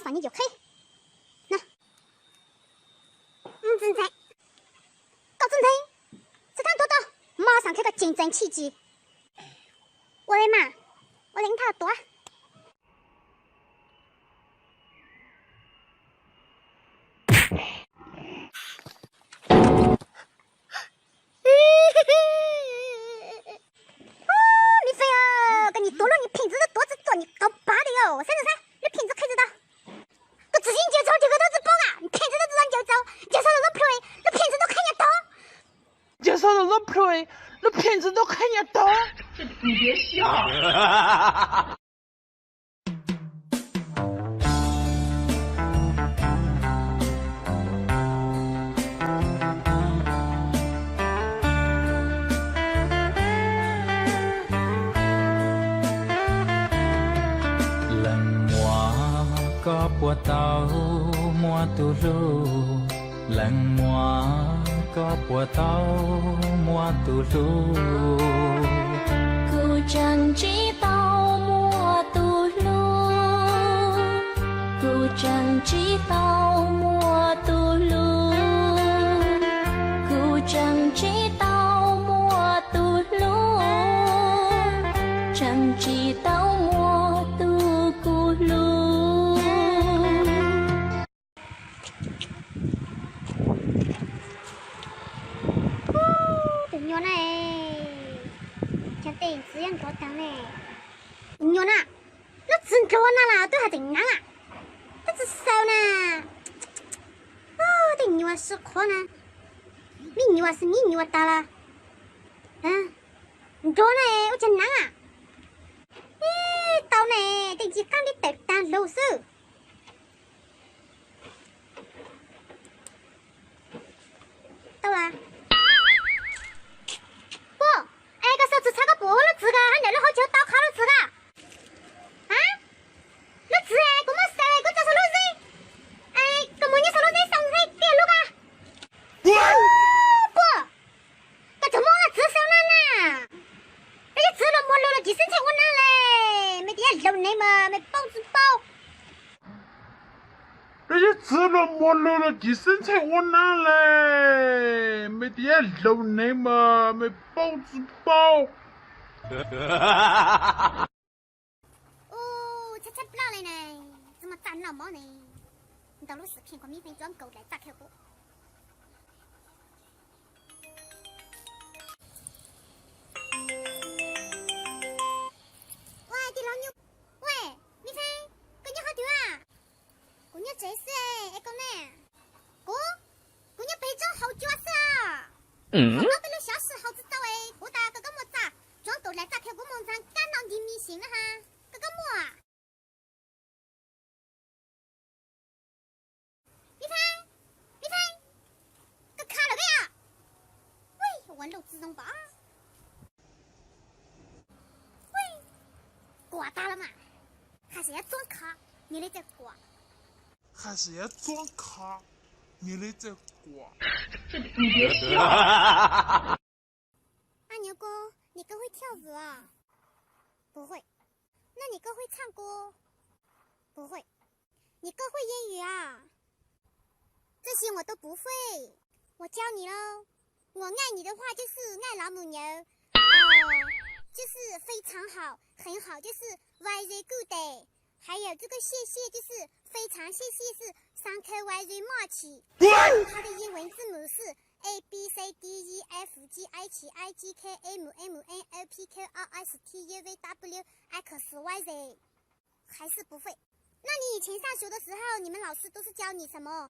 Xav nyob yus qhib na. Ntxim ntxeev, koj txuj ntxeev, txhaj kab tuav tau, mos xav qhib koj tseem ntxeev tshij tsis. Ua li mas, ua li thaj tuav. Me feej, koj nim tuav lub nim pheej ntxwv tuav txog txom nyem qhov pav tiag yom, saib no saib, lub pheej ntxwv qhib tsis tau. Koj txiv sib ncaws txog ces koj tub tsis paub a, pheej ntxwv tub tsis tau ncaws txaus, ncaws txog lub plhu, lub pheej ntxwv tub qhib nyias tog. Ncaws txog lub plhu, lub pheej ntxwv tub qhib nyias tog. Leej muam, koj puas tau muaj tus hlub? Leej muam, koj puas tau muaj tus hlub? Kuv tseem tsis tau muaj tus hlub, kuv tseem tsis tau muaj tus hlub, kuv tseem tsis tau muaj tus hlub, tseem tsis tau muaj tus kuv hlub. Tus nyuam na, cov tes ntxwv yeej nrov taag ne. Tus nyuam na, lub txwv nrov na las twb hais tseem neeb a, twb tsis xaus na. Tej nyuam sib qhuav na, me nyuam xwb me nyuam tas las. Nrov na, ua cas neeb a? Ib tau ne, tej ntsig qaab dib tawm taag lug xwb. Tau las. Puab, es koj xav txwv txhab koj pum lub txwv kag hab ntawm lub hauv tsis tau qhov lub txwv kag. A, lub txwv kuv muab xaws kuv tso sau lub zeb, es koj mus nyob sau lub zeb xoo thiaj lub kag. Puab, koj txhob muab lub txwv xaws na na. Koj yog txwv los muag lug los kis xeeb txheej ua naag le, mej tis yab dlaus neeg mas mej paub tsis paub. Koj yog txwv los muag lug los kis xeeb txheej ua naag le, mej tis yab dlaus neeg mas mej paub tsis paub. Ua tshab tshab plaub le na, txwv mas txaj noj mov ne, ntau lub xwm pheej kom mib feeb cuab nkaus dlais txaj khawv quav. Ua, tij laug Nyuj, ua, mib feeb, koj nyob qhov twg a? Kuv nyob tsev xwb es koj ne? Kuv, kuv nyob pem tsob hauv cua xwb. Hauv no peb lub xyov xwm haus tsis tau es kuv tas koj koj muaj txaj, cuab nkaus dlais txaj khawv quav mus ntxeev kab noj ntig mis seem na ha. Koj koj muaj Mib Feeb, Mib Feeb, koj kha lawm peb a? Ua lauj tsis zoo pom. Kuam tag los mas. Hais tias yuav txuab kha, nyias li txawj kuam. Hais tias yuav txuab kha, nyias li txawj kuam. 阿牛哥，你哥会跳舞啊？不会。那你哥会唱歌？不会。你哥会英语啊？这些我都不会。我教你喽。我爱你的话就是爱老母牛，呃，就是非常好，很好，就是 very good。还有这个谢谢就是非常谢谢是 thank you very much。它的英文字母是 A B C D E F G H I J K M N O P Q R S T U V W X Y Z。还是不会。那你以前上学的时候，你们老师都是教你什么？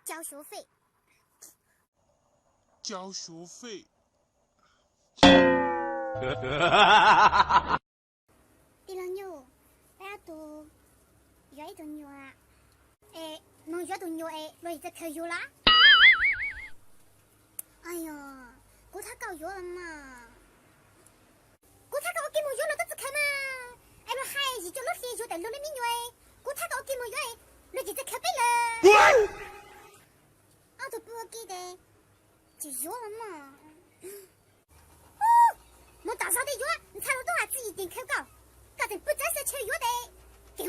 交学费。交学费。 Tij laug Nyuj, peb ob tug yuav ib tug nyuam. Es, moog yuav tug nyuam es luag tsis txawj khaws yuav los? Ayo, kuv thab kaum yuav los mas. Kuv thab kaum ua ke moog yuav luag tub txawj khaws mas. Es luag hais yim cuaj lub hli yuav tawm luag lub me nyuam, kuv thab kaum ua ke moog yuav, luag tsis txawj khaws peb lawm. Ob tug pw ua ke tes, tsis yuav los mas. Moog tom zog tes yuav, ntxhais los tub has txij yim ceem khaws koj, koj tseem pw txawv xav chaw yuav tes. Kuv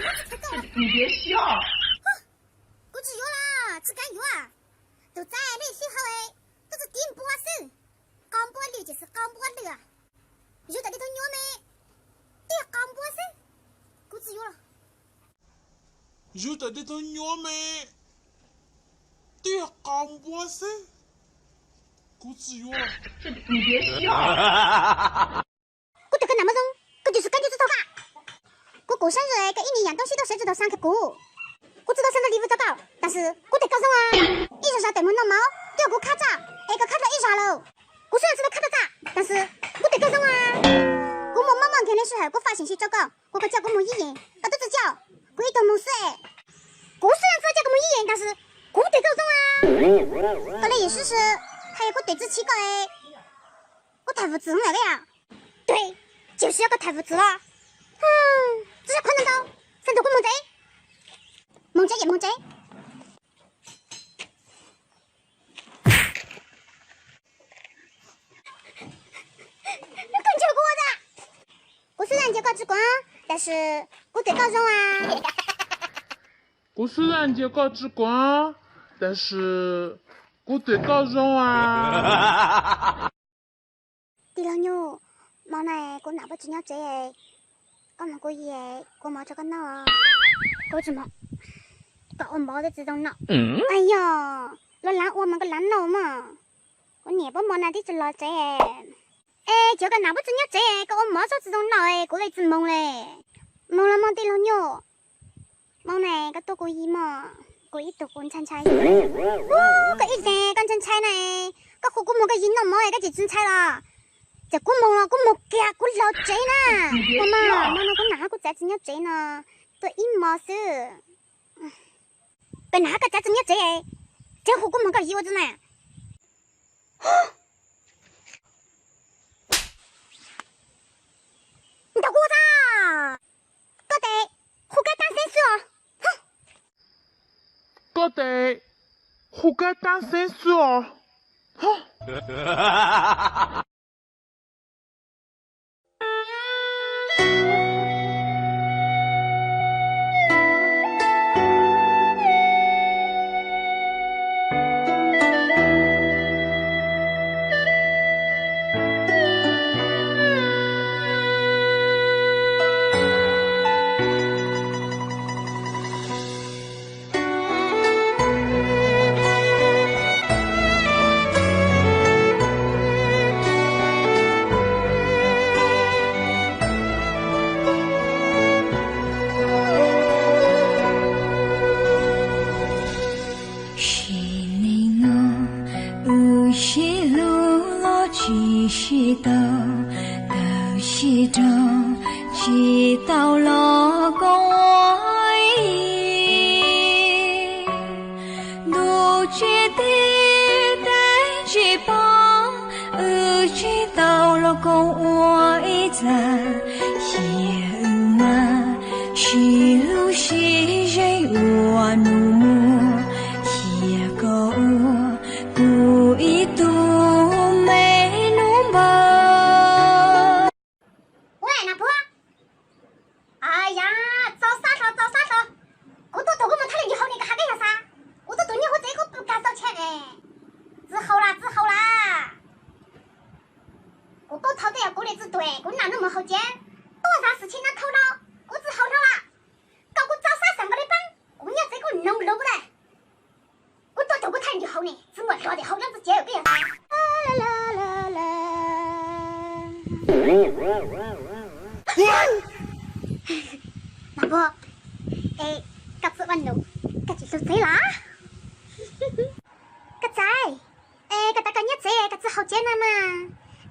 tsis yuav los tsis kam yuav. Tus txaij lwj xib hawb, twb tsis tiv npua xwb. Qau npua lwj ces xwb qau npua lwj. Yug tam dej tug nyuam me, twb yog qau npua xwb. Kuv tsis yuav los. Yug tam dej tug nyuam me, twb yog qau npua xwb. Kuv tsis yuav. Kuv twb koj nam muaj zoo, koj tsis sib kab ncuj tsis tau ka. Kuv kuv sab ze koj ib niag yam toob sib tau sawv tsis tau xaa kag kuv. Kuv tsis tau xaa ntau li vwm tau koj, tab sis kuv twb koj zoo a. Ib zag zag tes muag noj mov twb yog kuv khab txaj, es koj khab dua ib zag lawm. Kuv xub yam tsis tau khab tau txaj, tab sis kuv twb koj zoo a. Kuv mus mob mob nkeeg li sij hawm kuv faj seem sib rau koj, kuv koj coj kuv mus yib yeem, koj twb tsis coj kuv ib tug mus xwb. Kuv xub yam tsis coj kuv mus yib yeem, tab sis kuv twb koj zoo a. Koj li yim sib sib, hais kuv twb tsis chim koj, kuv tham vwm txwv lawm yom. Twb, tsis yog koj tham vwm txwv los. Tsis yog qhov ntau ntau, xav nrog kuv mus tsev. Mus tsev yam mus tsev. Koj nco kuv ua cas? Kuv xub yam nco koj tsis kuav, tab sis kuv twb koj zoo a. Kuv xub yam nco koj tsis kuav, tab sis kuv twb koj zoo a. Tij laug Nyuj, hmo no kuv nam puab tsis nyob tsev, koj moog kuv yim kuv mov rau koj noj. Kuv tsis moog, koj ua mov twb tsis zoo noj. Yog luag lav ua mas koj lav noj mog. Kuv niam puab hmo no twb tsis los tsev. Es cov koj nam puab tsis nyob tsev, koj ua mov txhob tsis zoo noj, kuv li tsis moog li. Moog los moog tij laug Nyuj. Moog na, koj tuaj kuv yim mog, kuv ib tug kuv ntshai ntshai. Koj ib teg koj ntshai ntshai na, koj hu kuv moog koj yim noj mov koj tsis tsis ntshai los? Ces kuv moog los kuv moog kiag kuv los tsev na. Ua mog, hmo no kuv nam hab kuv txav tsis nyob tsev no, tuaj ib hmo xwb. Koj nam hab koj txav tsis nyob tsev, tseem hu kuv moog koj yim ua tsi na. Ntau kuv ua tag. Koj tes hu kab taab xeeb xwb os. Koj tes hu kab taab xeeb xwb os. Sim neej no wb sib hlub los tsis sib tau, tawm sib raug tsis tau los koob ua ib. Ntuj tsis teb teb tsis pom, wb tsis tau los koob ua ib txaj. Cia wb mas sib hlub sib zeej ua nus muag, cia koj ua kuv ib tug me nus npawg. Ua na puab, ya, txaus xav hlo, txaus xav hlo. Kuv tuaj tus kuv mus thab leej yug hauv ne, koj hais koj yog xav. Kuv tuaj tus nyob hauv tsev kuv pw kag txaus tsheb ne. Txwj haus las, txwj haus las. Kuv tuaj thau tej yog kuv li txwj tuam, kuv nam nub mus haus cev, tuaj xav xwm tsheb nab thau hlo, kuv txwj haus hlo las. Koj kuv txaus xav xav nkaus li paab, kuv nyob tsev kuv noog lug kuv tas. Kuv tuaj tus kuv thab leej yug hauv ne, txwj muaj hlo tias hauv nyob txwj cev koj yog xav. Mas puab, es koj txwj ua nus, koj tsis hlub txiv los? Koj txav, es koj tas koj nyob tsev koj txwj haus cev na mas,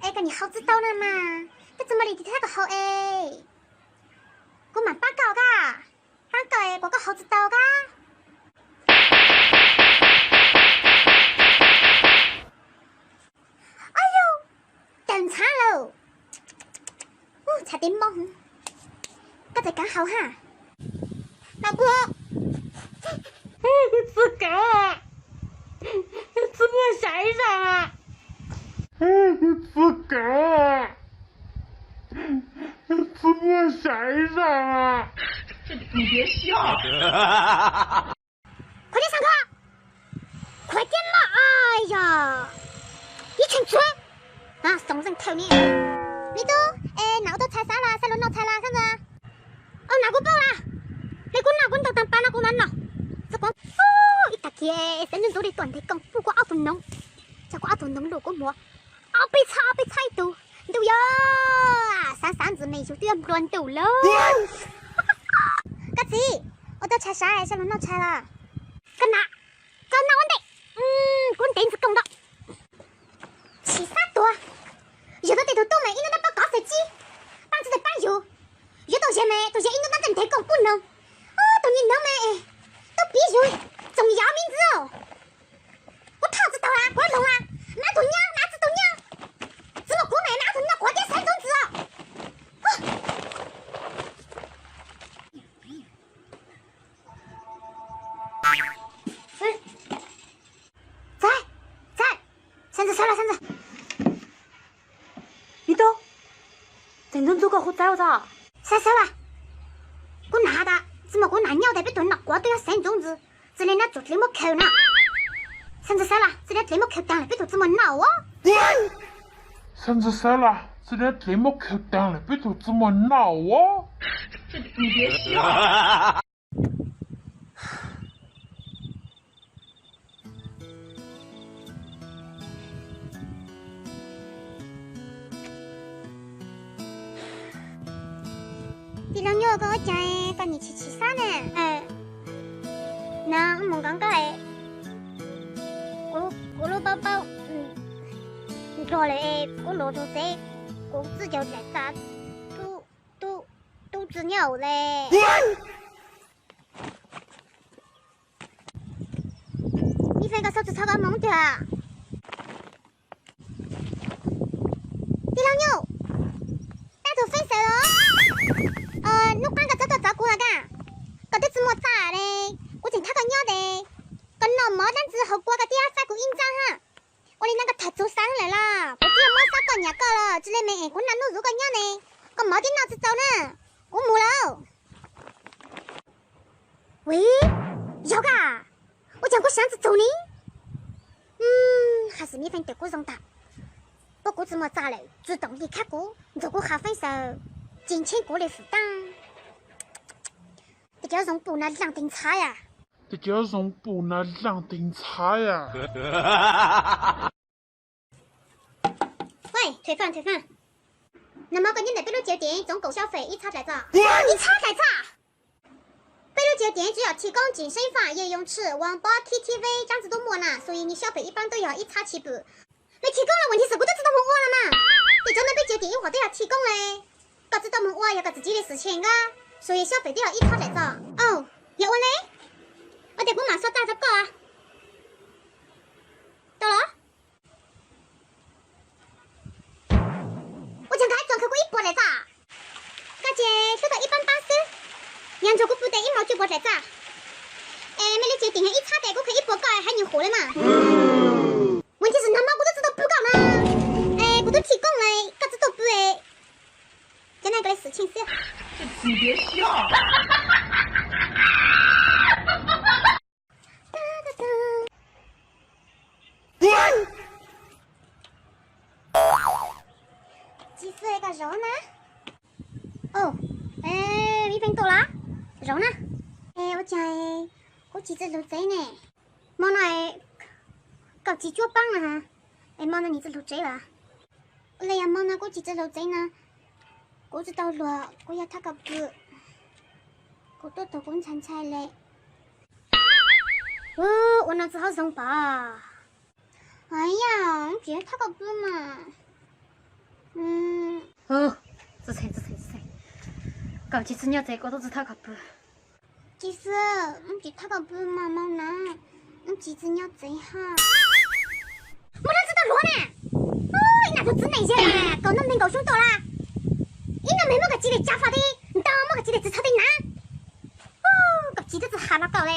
es koj nim haus tsis tau na mas, koj txwj muaj li tis thab koj haus es kuv mam paab koj kab. Paab koj es kuas koj haus tsis tau kab. Au yau, tawm ntxhab lawm. Txhais tib npoob. Koj txawm kaav haus hab. Mas puab, kuv txwj kaav, txwj muaj xya ib zaug. Kuv txwj kaav, txwj muaj xya ib zaug. 你别笑。快点上课，快点嘛！哎呀，一群猪！啊，送人头呢！Me tub, es nas ua tau txhais xav los, xav los noj txhais los xav ntxawg? Ov, nas kuv paub las. Li kuv noj kuv ntaus tag pas no kuv mam noj. Txog kuv, ib tag kis xav ntxub ntxub li tuaj ntes koom pub kuv ob tug noov. Tso kuv ob tug noov lus kuv muab ob peb txhab ob peb txhab ib tug ntuj yog. Xav xav ntxwv me yus twb yog nplua ntuj lawm. Koj txiv, ua tau txhais xav, xav los noj txhais los? Koj nas, koj noj ua ntej, kuv ntes ntxwv koom ntawd. Tsis xav tuag. Yog tau tej tus tub mas ib hnub noj pab kov xwm txij, pab txhua tus pab yus. Yuav tau ze mas tus ze ib hnub noj tej ntev koom pub noog. Tus niag noog mas tub piv yus, txoos yov me ntxwv. Kuv thoj tsis tau las, kuv hloov las, mas tus nyob mas tsis tau nyob. Tsis muaj kuv mas mas tus nyob kuv thiab xeev ntxoov ntxwv os. Txav, txav, xav ntxwv xav los xav ntxwv. Me tub, txav ntxwv ntxwv koj hu txav ua txog. Xav xav los, kuv nam has tas tsis muaj kuv nam nyob tes peb tus nom quav twb yog xeev ntxoov ntxwv, txij li nab tsuas dlev muab khaws na. Xav ntxwv xav los, txij li dlev muab khaws taag lawm peb tus tsis muaj noj os. Xav ntxwv xav los, txij li dlev muab khaws taag lawm peb tus tsis muaj noj os. Tij laug Nyuj, koj ua cas koj nim tsis tsis xav na? Na, wb mus nkaum nkauj, kuv lub paub paub nrog lawm es kuv los rau tsev, kuv txij caug dlaim tas, tub tub tub tsis nyob le. Ib feem koj xav tsis txhob koj mus tiag. Tij laug Nyuj, tab tus feeb xwm os, hnub qaab koj txhob tuaj txov kuv lawm koj, koj twb tsis muaj txaj li, kuv tseem thab koj nyob tes, koj noj mov dlaab ntxwg hauv kua koj thiaj xav kuv ib ntxaab hab. Ua li no koj thawm txug xeev lawm los? Kuv twb muab xav koj nyam koj los tsis li me es kuv naj nub zuv koj nyob ne, koj mov twb noj tsis txaus na, kuv mus lawm. Ui, yog koj, ua cas kuv xaav tsis txug ni? Hais xwm Mib Feej tawm kuv zoo tag, puab kuv tsis muaj txaj lawm, tsis toom li khab kuv, ntxuag kuv qhov feeb xwm, ci ntsheeb kuv li fwm taab. Tes cov zoo pum na laaj teg ntxhab yam. Tes cov zoo pum na laaj teg ntxhab yam. Ua, Thuam Faj, Thuam Faj, nag hmo koj nyob ntawm peb lub chiv tiav txoov kaum xyoo fem ib txhab dlaim txaj. Ib txhab dlaim txaj? Peb lub chiv tiav tsuas yog thi koob tsim seeb faj yej yoo tshwj uas pob khib khib veb tsaab tsi tub muaj na, xu yej nyi xyoob fem ib paab tub yog ib txhab tsi pwm. Lawv thi koob los ua ntej xwb kuv twb tsis tau moog ua los mas. Tes cov ntawd peb chiv tiav ib huam twb yog thi koob le. Koj tsis tau moog ua yog koj txiv txiv li xwm tshee nkaab, xu yej xyoob fem twb yog ib txhab dlaim txaj. Au, yog ua le, ua tes kuv mam xua txaj rau koj. Tau los? Ua cas nkag ib txuas nkag kuv ib puas dlaim txaj? Koj ces hlub koj ib paab paab xwb, yog ntsuag kuv pw tes ib hmos cuaj puas dlaim txaj. Es mej li ces tim yog ib txhab tes kuv khaws ib puas koj hab nyuag qus le mas. Ua ntej xwb nag hmo kuv twb tsis tau pw koj na. Es kuv twb thi koob le, koj tsis tau pw. Cov no koj li xwm tshee xwb. Tsis xwm koj zaum na. Mib Feej tuaj los? Zaum na. Es ua cas kuv tsis txawj lug tsev ne? Mo no kaum tsis cuaj paab na, es mo no nim txawj lug tsev lawm. Ua li yog mo no kuv tsis txawj lug tsev na, kuv tsis tau luag kuv yog thab koj pw. Kuv tuaj tug kuv ntshai ntshai le. Ua no tsis hab zoo pom. Yog, tsis thab koj pw mas. Koj tsis txawj nyob tsev kuv tub tsis thab koj pw. Tsis xwb, tsis thab koj pw mas mo na, tsis txawj nyob tsev hab. Muaj dlaab tsi tau luag na. Ib nam tug txiv neej ze, kaum nub neeg nkaum xyoo tuaj lawm, ib nub neeg muab koj txiv li tsa faj tib ntau, muab koj txiv li txwv txhob tib na. Koj txiv twb tsis has rau koj le.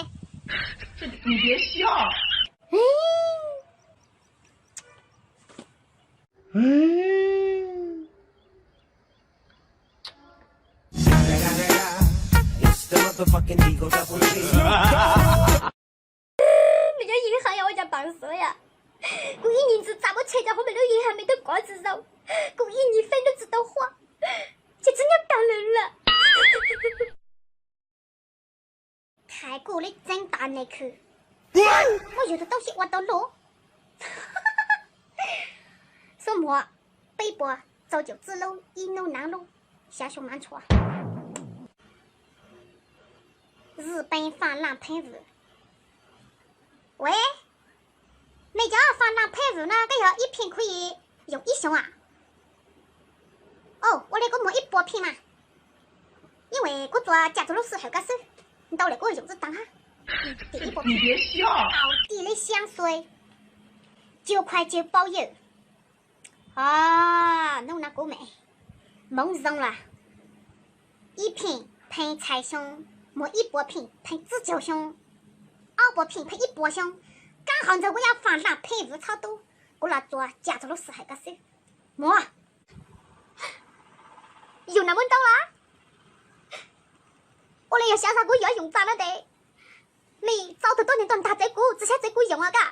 Nws cov yeej heev yog ua cas pav xwb yom. Kuv ib nyuag ntxim txaj muab tshem cov hauv nws lub yeej heev, nws twb kov tsis zoo. Kuv ib nyuag feeb nws tsis tau huam, ces tsis nyob tag lawm lawm. Thaiv kuv li txeeb tas nws khwv, muab yus tus tub sib ua tau luj. Xub muag peb puas txaus caum txwj lub ib hnub nag lub xya xyoo nag ntshua. Zwj pee faj laj pheej vwm. Ue, nej cov faj laj pheej vwm no koj yog ib pheej khuv i yoov ib xyoos a? Ua li kuv muag ib puas pheej mas, ib uas kuv tsuas caj txug lub sij hawm ko xwb, ntau lawm kuv yoov txwj taag hab. Tim ib puas pheej, tau tim li xyaa xuai, cug khuas cug paub ywm. Hnub no kuv mam moov zoo lawm. Ib pheej pheej txhais xyoo, muag ib puas pheej pheej tsib caug xyoo, ob puas pheej pheej ib puas xyoo, kaab qhov ntxawg kuv yuav faj laj pheej vwm txhob tub, kuv los tsuas caj txug lub sij hawm ko xwb. Muag, yus nam muab ntau lawm. Ua li yog xyov xav kuv yuav yoov txaj na tes, li txaus tug tuab neeg tuaj ntag txev kuv, tsis xyov txev kuv yoov os kaj.